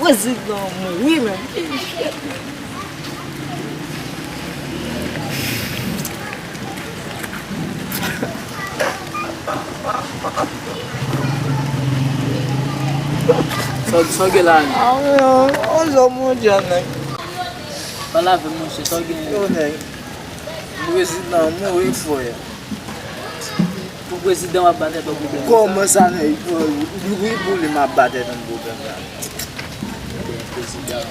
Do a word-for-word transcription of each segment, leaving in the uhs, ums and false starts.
Prezidan mouri, men. Sa, sa w gen la, menm? Ah, men, on zòm mondyal, nèg. Pale avè m, monchè, sa w gen? Yo, nèg. Prezidan mouri, frè. Pou prezidan w ap ba tèt ou pwoblèm. Kòman sa, nèg? Wi, pou li m ap ba tèt m pwoblèm la. Prezidan.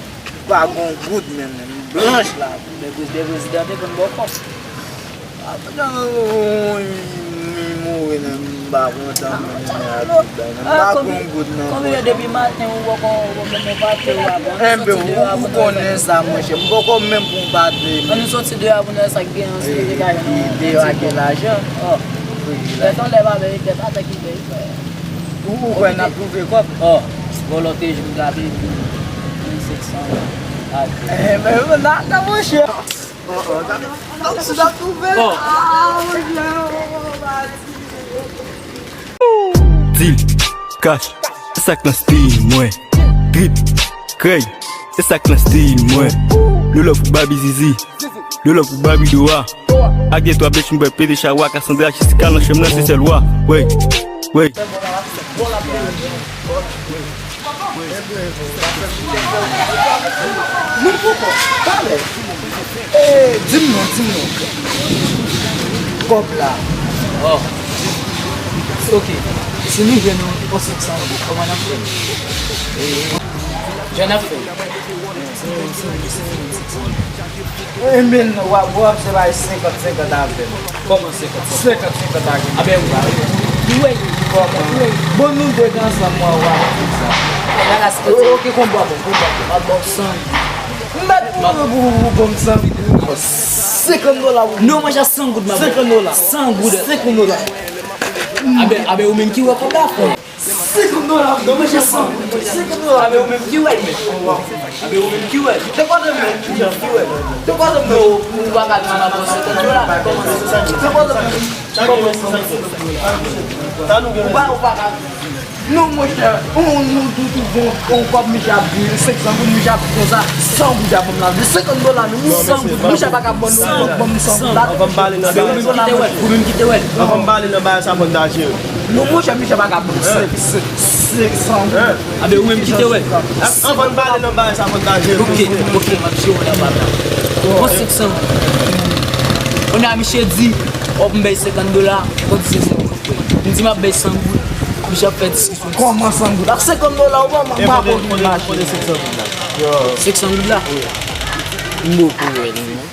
Pa gon goud menm, menm blanch la. Men prezidan, prezidan te konn bòkò. Apre, wi, li mouri, menm m pa kontan, menm, menm, m pa gon goud nan pòch. Konbyen depi maten ou bòkò, ou bòkò, ou pa te w ap, ou soti deyò a pou nou wè sa. Enben, ou konnen sa, monchè. M bòkò menm pou m pa te. Ann nou soti deyò a pou nou wè sa k gen ansanm, te ka jwenn yon ti kòb. Deyò a gen lajan. Wi, lè ton lè pa bèy, lè pa tè ki bèy, frè. Ou, ou kwè n ap twouve kòb? Ò, vòlò te jwenn gade mil senk san ak. Enben, n a, n a, monchè. Ò, ò, gade, gade si n ap twouve. Ò. Ah, monchè, ò, pati. Dil, kach, se sa k nan stil mwen. Drip, krèy, se sa k nan stil mwen. Lolo pou Baby Zizi. Lolo pou Baby Doa. Ak de twa bèch m bwè pete chawa, Cassandra, Jessica nan chanm nan se sèl wa. Wey, wey. Moun poko pale. Eh, di m non, di m non. Kòb la. Ò. Ok. Si nou jwenn yon senk san goud, kòman n ap fè? Jan n ap fè? Enben, w ap, w ap se bay senkant senkant avè m. Kòman senkant senkant? Senkant senkant avè m. Abè, wi. Wi. Kòman? Wi. Bon, nou de ansanm, w ap, w ap di sa. Oke, konba bon, konba bon. M ap ba w san. M mèt mouri pou, pou, pou m san. Senkant dola, wi. Non, mwen, jan san goud, m ap ba w. Senkant dola. San goud. Senkant dola. Abè, abè, ou menm ki wè kòb la, frè. Senkant dola, wi. Non, mwen, jan san. Senkant dola. Abè, ou menm ki wè l, men. Abè, ou menm ki wè l. Te kote m, men. Ki wè l. Te kote m, men. Non, ou pa ka di m ap ba w senkant dola. Te kote m, men. Sa nou gen? Ou pa, ou pa ka. Non, monchè, on, on, on, on, on kòb misye ap di, senk san goud, misye ap di konsa, san goud ap ban m la. Senkant dola, men, san goud, misye pa ka ban nou, ban m san goud la. Anvan m pale nan bagay sa. Ou menm ki te wè l. Anvan m pale nan bagay sa, fò n ta jere. Non, monchè, misye pa ka ban m senk, senk, senk san goud. Abè, ou menm ki te wè l. Anvan n pale nan bagay sa, fò n ta jere. Ok, ok, m ap jere w nan bagay la. Pran senk san goud. Kounye a, misye di, w ap bay senkant dola, w ap di se senk goud. M di m ap bay san goud, misye ap fè diskisyon. Kòman san goud? Ak senkant dola, ou pa, m pa konn mache. Senk san goud la? M poko wè li, non.